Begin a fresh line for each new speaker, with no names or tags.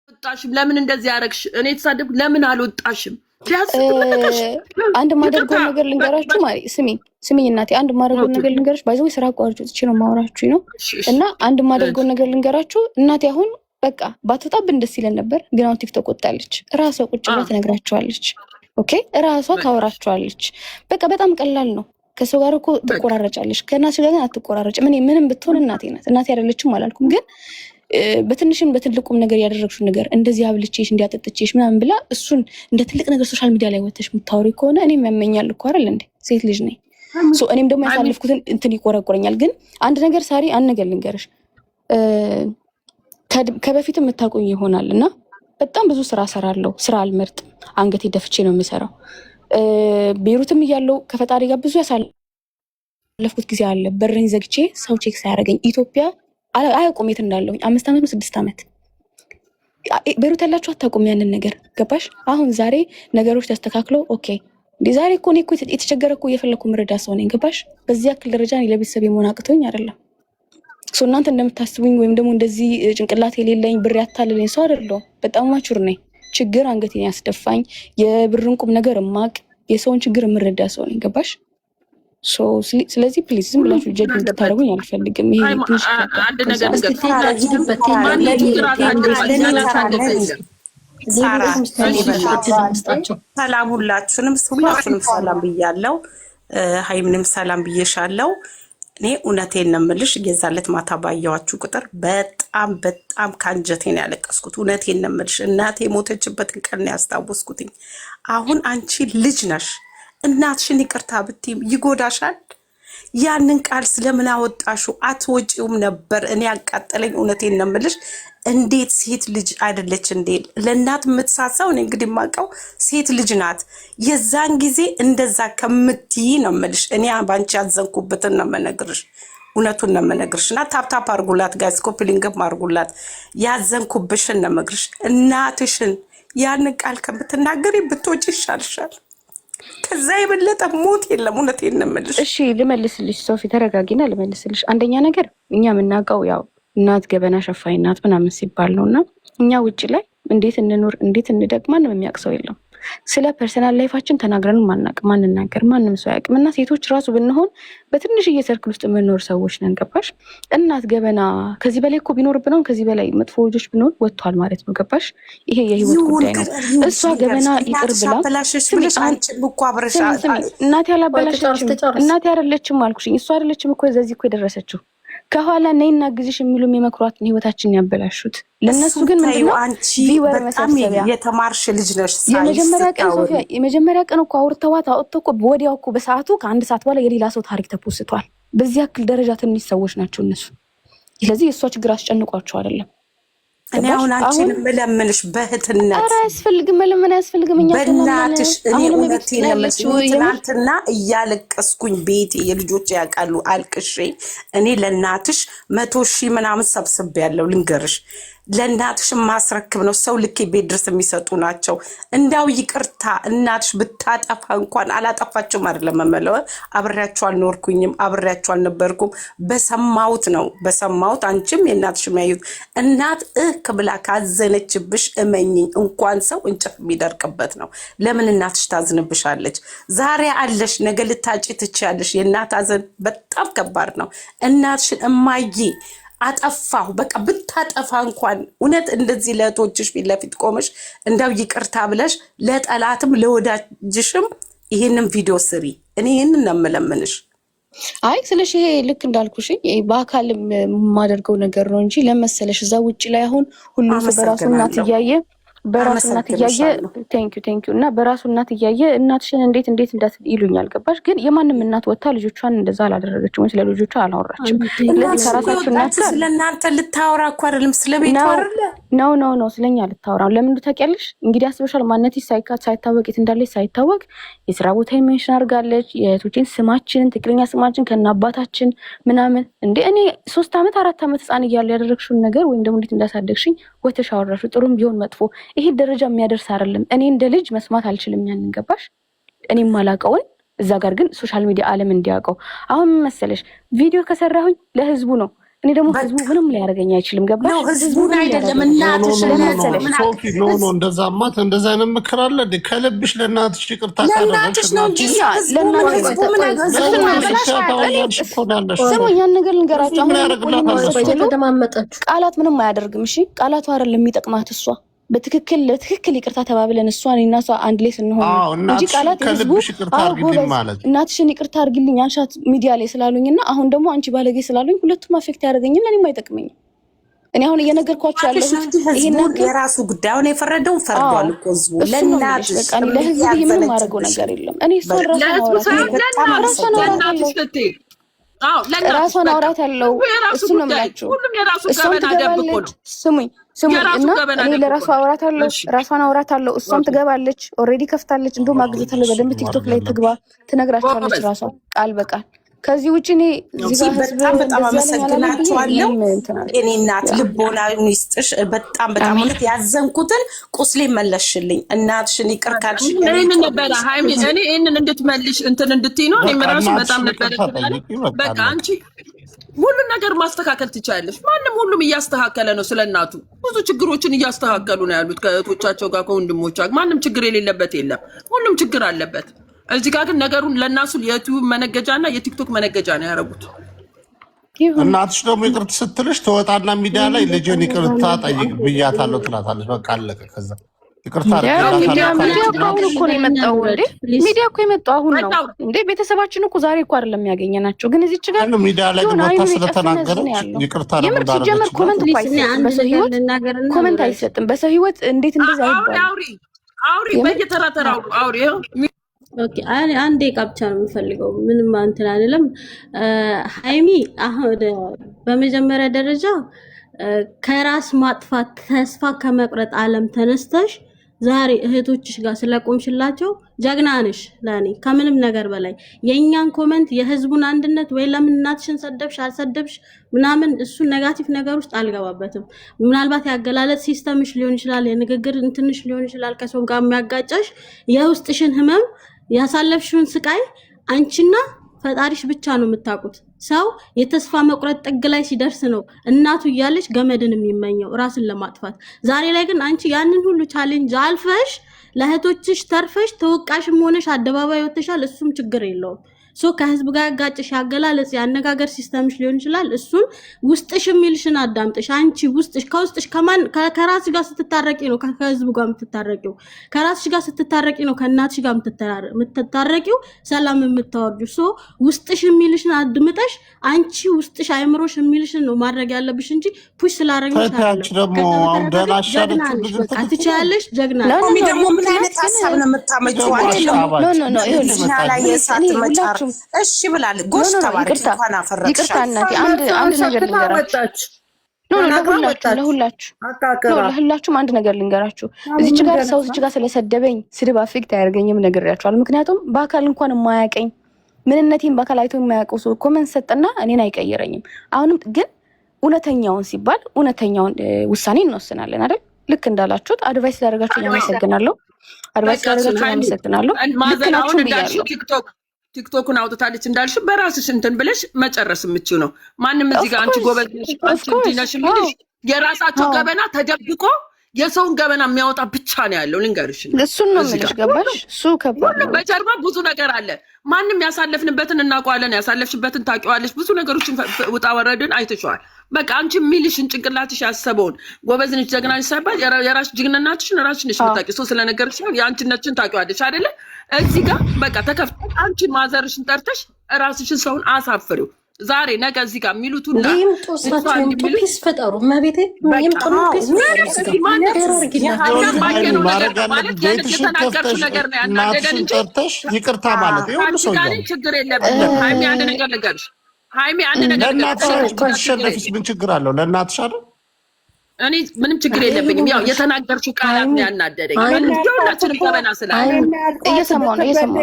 አልወጣሽም? ለምን እንደዚህ ያደረግሽ? እኔ የተሳደብኩ ለምን አልወጣሽም?
አንድ ማደርገው ነገር ልንገራችሁ። ስሚ ስሚኝ እናቴ፣ አንድ ማደርገው ነገር ልንገራችሁ። By the way ስራ አቋርጬ ወጥቼ ነው የማወራችሁ ነው። እና አንድ ማደርገው ነገር ልንገራችሁ እናቴ። አሁን በቃ ባትወጣብን ደስ ይለን ነበር፣ ግን አሁን ቲክቶክ ወጣለች። እራሷ ቁጭ ብላ ትነግራቸዋለች። Okay፣ እራሷ ታወራቸዋለች። በቃ በጣም ቀላል ነው። ከሰው ጋር እኮ ትቆራረጫለች፣ ከእናትሽ ጋር ግን አትቆራረጭም። እኔ ምንም ብትሆን እናቴ ናት። እናቴ አይደለችም አላልኩም፣ ግን በትንሽም በትልቁም ነገር ያደረግሽው ነገር እንደዚህ አብልቼሽ እንዲያጠጥቼሽ ምናምን ብላ እሱን እንደ ትልቅ ነገር social media ላይ ወተሽ የምታወሪ ከሆነ እኔም ያመኛል እኮ፣ አይደል እንዴ? ሴት ልጅ ነኝ። እኔም ደግሞ ያሳለፍኩትን እንትን ይቆረቆረኛል። ግን አንድ ነገር ሳሪ፣ አንድ ነገር ልንገርሽ፣ ከበፊትም የምታውቁኝ ይሆናል እና በጣም ብዙ ስራ ሰራለሁ። ስራ አልመርጥም። አንገቴ ደፍቼ ነው የምሰራው። ቤሩትም እያለሁ ከፈጣሪ ጋር ብዙ ያሳለፍኩት ጊዜ አለ። በረኝ ዘግቼ ሰው check ሳያደርገኝ ኢትዮጵያ አያውቁም የት እንዳለሁኝ። 5 ዓመት ነው 6 ዓመት ቤሩት ያላችሁ አታውቁም ያንን ነገር፣ ገባሽ? አሁን ዛሬ ነገሮች ተስተካክለው okay እንዴ፣ ዛሬ እኮ እኔ እኮ የተቸገረ እኮ እየፈለግኩ ምረዳ ሰው ነኝ፣ ገባሽ? በዚህ ያክል ደረጃ እኔ ለቤተሰብ የመሆን አቅቶኝ አይደለም። So እናንተ እንደምታስቡኝ ወይም ደግሞ እንደዚህ ጭንቅላት የሌለኝ ብር ያታለለኝ ሰው አይደለሁም። በጣም mature ነኝ። ችግር አንገቴን ያስደፋኝ የብርን ቁም ነገር እማቅ የሰውን ችግር የምረዳ ሰው ነኝ። ገባሽ? ስለዚህ please ዝም ብላችሁ ጀጅ እንድታደርጉኝ አልፈልግም። ይሄ ትንሽ
አንድ ነገር ማንም ችግር አልታደፈ።
ሰላም ሁላችሁንም፣ ሁላችሁንም ሰላም ብያለው። ሀይምንም ሰላም ብዬሻለው። እኔ እውነቴን ነው የምልሽ፣ የዛለት ማታ ባየኋችሁ ቁጥር በጣም በጣም ከአንጀቴ ነው ያለቀስኩት። እውነቴን ነው የምልሽ፣ እናቴ የሞተችበትን ቀን ነው ያስታወስኩትኝ። አሁን አንቺ ልጅ ነሽ፣ እናትሽን ይቅርታ ብትይም ይጎዳሻል። ያንን ቃል ስለምን አወጣሹ? አትወጪውም ነበር። እኔ ያቃጠለኝ እውነቴን ነው የምልሽ፣ እንዴት ሴት ልጅ አይደለች እንዴ ለእናት የምትሳሳው? እኔ እንግዲህ የማውቀው ሴት ልጅ ናት። የዛን ጊዜ እንደዛ ከምትይ ነው የምልሽ። እኔ ባንቺ ያዘንኩበትን ነው የምነግርሽ፣ እውነቱን ነው የምነግርሽ። እና tap tap አርጉላት guys፣ copy link ም አርጉላት። ያዘንኩብሽን ነው የምነግርሽ። እናትሽን ያንን ቃል ከምትናገሪ ብትወጪ ይሻልሻል። ከዛ የበለጠ ሞት የለም። እውነቴን ነው የምልሽ።
እሺ ልመልስልሽ፣ ሶፊ ተረጋጊና ልመልስልሽ። አንደኛ ነገር እኛ የምናውቀው ያው እናት ገበና ሸፋኝ ናት ምናምን ሲባል ነው፣ እና እኛ ውጭ ላይ እንዴት እንኑር እንዴት እንደግ ማንም የሚያውቅ ሰው የለም። ስለ personal life ኣችን ተናግረን ማናቅ ማንናገር ማንም ሰው አያውቅም። እና ሴቶች ራሱ ብንሆን በትንሽዬ circle ውስጥ የምንኖር ሰዎች ነን። ገባሽ? እናት ገበና ከዚህ በላይ እኮ ቢኖርብን አሁን ከዚህ በላይ መጥፎ ልጆች ብንሆን ወጥቷል ማለት ነው። ገባሽ? ይሄ የህይወት ጉዳይ ነው። እሷ ገበና ይቅር ብላ፣ እናቴ አላበላሸችም፣ እናቴ አይደለችም አልኩሽኝ። እሷ አይደለችም እኮ ዘዚህ እኮ የደረሰችው፣ ከኋላ ነይና ግዝሽ የሚሉ የሚመክሯትን ህይወታችንን ያበላሹት። ለእነሱ ግን ምንድነው
viewer መሰብሰቢያ። የተማርሽ ልጅ ነሽ።
የመጀመሪያ ቀን ሶፊያ፣ የመጀመሪያ ቀን እኮ አውርተዋት አውጥተው እኮ ወዲያው እኮ በሰዓቱ ከአንድ ሰዓት በኋላ የሌላ ሰው ታሪክ ተፖስቷል። በዚህ ያክል ደረጃ ትንሽ ሰዎች ናቸው እነሱ። ስለዚህ የእሷ ችግር አስጨንቋቸው አይደለም።
እኔ አሁን አንቺን የምለምንሽ በእህትነት
ኧረ አያስፈልግም፣ መለመን አያስፈልግም። እኛ
በእናትሽ እኔ እውነቴን ነው የምልሽ። ትናንትና እያለቀስኩኝ ቤቴ የልጆች ያውቃሉ አልቅሼ እኔ ለእናትሽ 100,000 ምናምን ሰብስቤያለሁ። ልንገርሽ፣ ለእናትሽ ማስረክብ ነው። ሰው ልኬ ቤት ድረስ የሚሰጡ ናቸው። እንዳው ይቅርታ እናትሽ ብታጠፋ እንኳን፣ አላጠፋችሁም አይደለም የምለው፣ አብሬያችሁ አልኖርኩኝም፣ አብሬያችሁ አልነበርኩም። በሰማሁት ነው በሰማሁት። አንቺም የእናትሽ የሚያዩት እናት እህ ብላ ካዘነችብሽ እመኝኝ እንኳን ሰው እንጨት የሚደርቅበት ነው። ለምን እናትሽ ታዝንብሻለች? ዛሬ አለሽ፣ ነገ ልታጪ ትችያለሽ። የእናት ሐዘን በጣም ከባድ ነው። እናትሽን እማዬ አጠፋሁ በቃ ብታጠፋ እንኳን እውነት እንደዚህ ለእህቶችሽ ፊት ለፊት ቆመሽ እንዳው ይቅርታ ብለሽ ለጠላትም ለወዳጅሽም ይሄንን ቪዲዮ ስሪ። እኔ ይህንን ነው የምለምንሽ።
አይ ስለሽ ይሄ ልክ እንዳልኩሽ በአካል የማደርገው ነገር ነው እንጂ ለመሰለሽ እዛ ውጭ ላይ አሁን ሁሉም ሰው በራሱ እናት እያየ በራሱ እናት እያየ፣ thank you, thank you፣ እና በራሱ እናት እያየ እናትሽን እንዴት እንዴት እንዳት ይሉኛል። ገባሽ? ግን የማንም እናት ወታ ልጆቿን እንደዛ አላደረገችም ወይ ስለ ልጆቿ አላወራችም። ስለዚህ ከራሳችሁ እናት ጋር
ስለ እናንተ ልታወራ እኮ አይደለም፣ ስለ ቤቱ አይደለ?
No, no, no፣ ስለኛ ልታወራ ለምን ታውቂያለሽ? እንግዲህ አስበሻል። ማንነትሽ ሳይታወቅ የት እንዳለች ሳይታወቅ የስራ ቦታ mention አድርጋለች። የእህቶችን ስማችንን፣ ትክክለኛ ስማችን ከነ አባታችን ምናምን። እንዴ እኔ 3 ዓመት 4 ዓመት ህፃን እያለሁ ያደረግሽውን ነገር ወይም ደግሞ እንዴት እንዳሳደግሽኝ ወተሽ አወራሽው። ጥሩም ቢሆን መጥፎ ይሄ ደረጃ የሚያደርስ አይደለም። እኔ እንደ ልጅ መስማት አልችልም ያንን፣ ገባሽ? እኔም ማላውቀውን እዛ ጋር ግን social media አለም እንዲያውቀው። አሁን ምን መሰለሽ፣ ቪዲዮ ከሰራሁኝ ለህዝቡ ነው። እኔ ደግሞ ህዝቡ ምንም ሊያደርገኝ አይችልም። ገባሽ?
ህዝቡን አይደለም እናትሽ።
No, no፣ እንደዛማ እንደዛ አይነት ምክር አለ እንዴ? ከልብሽ ለእናትሽ ይቅርታ
ለእናትሽ ነው እንጂ
ስሙኝ፣ ያን ነገር ልንገራችሁ። አሁን ቃላት ምንም አያደርግም። እሺ ቃላቱ አይደለም የሚጠቅማት፣ እሷ በትክክል ለትክክል ይቅርታ ተባብለን እሷ እኔና እሷ አንድ ላይ ስንሆን እንጂ ቃላት ህዝቡ እናትሽን ይቅርታ አድርጊልኝ አንሻት ሚዲያ ላይ ስላሉኝ እና አሁን ደግሞ አንቺ ባለጌ ስላሉኝ ሁለቱም affect ያደርገኝም ለእኔም አይጠቅመኝም። እኔ አሁን እየነገርኳቸው ያለሁት
ይሄን የራሱ ጉዳይ አሁን የፈረደውን ፈርዷል እኮ ህዝቡ። ለእናትሽ
በቃ ለህዝብ ምንም ማድረገው ነገር የለም። እኔ እሷን ራሷን አውራት ያለው እሱ ነው የምላችሁ። እሷም ትገባለች። ስሙኝ ስሙኝ እና እኔ ለራሷ አውራት አለው፣ ራሷን አውራት አለው። እሷም ትገባለች። Already ከፍታለች። እንደውም አግዘታለሁ በደንብ። ቲክቶክ ላይ ትግባ፣ ትነግራቸዋለች ራሷ ቃል በቃል። ከዚህ ውጭ እኔ
በጣም በጣም አመሰግናችኋለሁ። እኔ እናት ልቦና ይስጥሽ። በጣም በጣም እውነት ያዘንኩትን ቁስሌ መለስሽልኝ። እናትሽን ይቅር ካልሽ
ይህንን ነበረ ሀይሚ፣ እኔ ይህንን እንድትመልሽ እንትን እንድትይ ነው። እኔም ራሱ በጣም ነበረ። በቃ አንቺ ሁሉን ነገር ማስተካከል ትችያለሽ። ማንም ሁሉም እያስተካከለ ነው። ስለ እናቱ ብዙ ችግሮችን እያስተካከሉ ነው ያሉት ከእህቶቻቸው ጋር ከወንድሞቻቸው። ማንም ችግር የሌለበት የለም። ሁሉም ችግር አለበት። እዚህ ጋር ግን ነገሩን ለእናሱ የዩቲዩብ መነገጃ እና የቲክቶክ መነገጃ ነው ያደረጉት።
እናትሽ ደግሞ ይቅርታ ስትልሽ ትወጣና ሚዲያ ላይ ልጅን ይቅርታ ጠይቅ ብያታለሁ ትላታለች። በቃ አለቀ። ከዛ ይቅርታ
ሚዲያ እኮ አሁን እኮ ነው የመጣው እንዴ! ሚዲያ እኮ የመጣው አሁን ነው እንዴ! ቤተሰባችን እኮ ዛሬ እኮ አይደለም ያገኘናቸው። ግን እዚች ጋር
ሚዲያ ላይ ግን ወታ ስለተናገረች ይቅርታ
የምር ሲጀመር comment እኮ አይሰጥም በሰው ህይወት፣ comment አይሰጥም በሰው ህይወት። እንዴት እንደዛ ይባላል?
አውሪ አውሪ፣ በየተራ ተራ አውሪ።
Okay፣ አንድ ደቂቃ ብቻ ነው የምፈልገው። ምንም እንትን አይደለም። ሀይሚ አሁን በመጀመሪያ ደረጃ ከራስ ማጥፋት ተስፋ ከመቁረጥ ዓለም ተነስተሽ ዛሬ እህቶችሽ ጋር ስለቆምሽላቸው ጀግና ነሽ። ለእኔ ከምንም ነገር በላይ የእኛን comment፣ የህዝቡን አንድነት ወይ ለምን እናትሽን ሰደብሽ አልሰደብሽ ምናምን እሱን negative ነገር ውስጥ አልገባበትም። ምናልባት ያገላለጽ system ሽ ሊሆን ይችላል፣ የንግግር እንትንሽ ሊሆን ይችላል፣ ከሰው ጋር የሚያጋጨሽ የውስጥሽን ህመም ያሳለፍሽውን ስቃይ አንቺና ፈጣሪሽ ብቻ ነው የምታውቁት። ሰው የተስፋ መቁረጥ ጥግ ላይ ሲደርስ ነው እናቱ እያለች ገመድን የሚመኘው ራስን ለማጥፋት። ዛሬ ላይ ግን አንቺ ያንን ሁሉ challenge አልፈሽ ለእህቶችሽ ተርፈሽ ተወቃሽም ሆነሽ አደባባይ ወጥተሻል። እሱም ችግር የለውም። So ከህዝብ ጋር ያጋጭሽ ያገላለጽ የአነጋገር system ሽ ሊሆን ይችላል። እሱን ውስጥሽ የሚልሽን አዳምጥሽ። አንቺ ውስጥሽ ከውስጥሽ ከማን ከራስሽ ጋር ስትታረቂ ነው ከህዝቡ ጋር የምትታረቂው። ከራስሽ ጋር ስትታረቂ ነው ከእናትሽ ጋር የምትታረቂው፣ ሰላም የምታወርጂው። So ውስጥሽ የሚልሽን አድምጠሽ አንቺ ውስጥሽ አይምሮሽ የሚልሽን ነው ማድረግ ያለብሽ እንጂ push ስላደረግሽ አይደለም። ትችያለሽ፣ ጀግና
ነሽ። ደግሞ ምን አይነት ሀሳብ ነው የምታመጪው? አንቺ ላይ የእሳት መጫር እሺ ብላል። ጎሽ ተባረክ፣ እንኳን አፈረቅሻል።
ይቅርታ እናቴ፣ አንድ ነገር ልንገራችሁ። No, ለሁላችሁ ለሁላችሁም አንድ ነገር ልንገራችሁ። እዚች ጋር ሰው እዚች ጋር ስለሰደበኝ ስድብ affect አያደርገኝም፣ ነግሬያችኋለሁ። ምክንያቱም በአካል እንኳን የማያውቀኝ ምንነቴን በአካል አይቶ የማያውቀው ሰው comment ሰጥና እኔን አይቀይረኝም። አሁንም ግን እውነተኛውን ሲባል እውነተኛውን ውሳኔ እንወስናለን አይደል? ልክ እንዳላችሁት advice ላደረጋችሁ አመሰግናለሁ። Advice ላደረጋችሁ አመሰግናለሁ። ልክ ናችሁ ብያለሁ።
ቲክቶክን አውጥታለች እንዳልሽ በራስሽ እንትን ብለሽ መጨረስ የምችው ነው። ማንም እዚህ ጋር አንቺ ጎበዝ ነሽ፣ አንቺ እንዲህ ነሽ የሚልሽ የራሳቸው ገበና ተደብቆ የሰውን ገበና የሚያወጣ ብቻ ነው ያለው። ልንገርሽ፣
እሱን ነው የምልሽ። ገባሽ? እሱ ከባድ
ሁሉም በጀርባ ብዙ ነገር አለ። ማንም ያሳለፍንበትን እናውቀዋለን። ያሳለፍሽበትን ታውቂዋለሽ። ብዙ ነገሮችን ውጣ ወረድን አይተሸዋል። በቃ አንቺ የሚልሽን ጭንቅላትሽ ያሰበውን ጎበዝ ነሽ፣ ጀግና ነሽ ሳይባል የራስሽ ጀግንነትሽን ራስሽ ነሽ የምታውቂው። ሰው ስለነገርሽ ሲሆን የአንቺነትሽን ታውቂዋለሽ አይደለ? እዚህ ጋር በቃ ተከፍተሽ አንቺን ማዘርሽን ጠርተሽ ራስሽን ሰውን አሳፍሪው። ዛሬ ነገ እዚህ ጋር የሚሉት ሁላ
ይምጡ፣ እሳቸው ይምጡ፣ peace ፍጠሩ። እመቤቴ ይምጡ፣ peace
የተናገርሽው ነገር ነው ያናደደን እንጂ
ጠርተሽ ይቅርታ ማለት ይሄ ሁሉ ሰው
ችግር የለብንም። ሀይሚ አንድ ነገር ልንገርሽ፣ ሀይሚ አንድ ነገር
ለእናትሽ ከተሸነፊስ ምን ችግር አለው? ለእናትሽ አይደል?
እኔ ምንም ችግር የለብኝም። ያው የተናገርሽው ቃላት ነው ያናደደኝ። የሁላችንም ገበና ስላለ
እየሰማሁ ነው እየሰማሁ